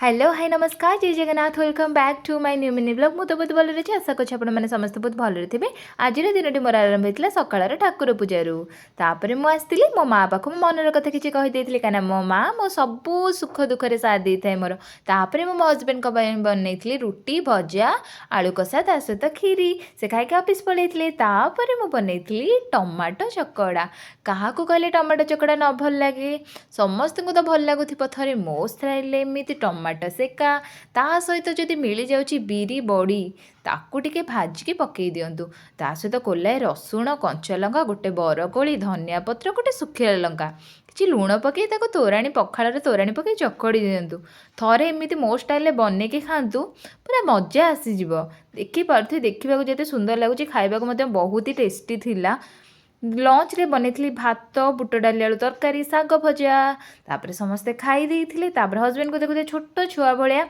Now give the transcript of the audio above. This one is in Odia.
ହ୍ୟାଲୋ, ହାଇ, ନମସ୍କାର, ଜୟ Jagannath. Welcome back to my new mini vlog. ମୁଁ ତ ବହୁତ ଭଲରେ ଅଛି। ଆଶା କରୁଛି ଆପଣମାନେ ସମସ୍ତେ ବହୁତ ଭଲରେ ଥିବେ। ଆଜିର ଦିନଟି ମୋର ଆରମ୍ଭ ହେଇଥିଲା ସକାଳର ଠାକୁର ପୂଜାରୁ। ତାପରେ ମୁଁ ଆସିଥିଲି ମୋ ମା ପାଖକୁ। ମୋ ମନର କଥା କିଛି କହିଦେଇଥିଲି, କାହିଁକିନା ମୋ ମା ମୋ ସବୁ ସୁଖ ଦୁଃଖରେ ସାଥ ଦେଇଥାଏ ମୋର। ତାପରେ ମୁଁ ମୋ ହଜବେଣ୍ଡଙ୍କ ପାଇଁ ବନେଇଥିଲି ରୁଟି, ଭଜା, ଆଳୁ କଷା, ତା ସହିତ କ୍ଷୀରି। ସେ ଖାଇକି ଅଫିସ୍ ପଳେଇଥିଲେ। ତାପରେ ମୁଁ ବନେଇଥିଲି ଟମାଟୋ ଚକଡ଼ା। କାହାକୁ କହିଲେ ଟମାଟୋ ଚକଡ଼ା ନ ଭଲ ଲାଗେ? ସମସ୍ତଙ୍କୁ ତ ଭଲ ଲାଗୁଥିବ। ଥରେ ମୋ ଷ୍ଟାଇଲରେ ଏମିତି ଟମାଟୋ ସେକା, ତା ସହିତ ଯଦି ମିଳିଯାଉଛି ବିରି ବଡ଼ି, ତାକୁ ଟିକେ ଭାଜିକି ପକାଇ ଦିଅନ୍ତୁ। ତା ସହିତ କୋଲାଏ ରସୁଣ, କଞ୍ଚା ଲଙ୍କା, ଗୋଟେ ବରକୋଳି, ଧନିଆ ପତ୍ର, ଗୋଟେ ଶୁଖିଲା ଲଙ୍କା, କିଛି ଲୁଣ ପକାଇ ତାକୁ ତୋରାଣି, ପଖାଳରେ ତୋରାଣି ପକାଇ ଚକଡ଼ି ଦିଅନ୍ତୁ। ଥରେ ଏମିତି ମୋ ଷ୍ଟାଇଲରେ ବନେଇକି ଖାଆନ୍ତୁ, ପୁରା ମଜା ଆସିଯିବ। ଦେଖିପାରୁଥିବେ, ଦେଖିବାକୁ ଯେତେ ସୁନ୍ଦର ଲାଗୁଛି, ଖାଇବାକୁ ମଧ୍ୟ ବହୁତ ହି ଟେଷ୍ଟି ଥିଲା। ଲଞ୍ଚରେ ବନେଇଥିଲି ଭାତ, ବୁଟ ଡାଲି ଆଳୁ ତରକାରୀ, ଶାଗ ଭଜା। ତାପରେ ସମସ୍ତେ ଖାଇ ଦେଇଥିଲେ। ତାପରେ ହଜବେଣ୍ଡକୁ ଦେଖୁଥିଲେ, ଛୋଟ ଛୁଆ ଭଳିଆ।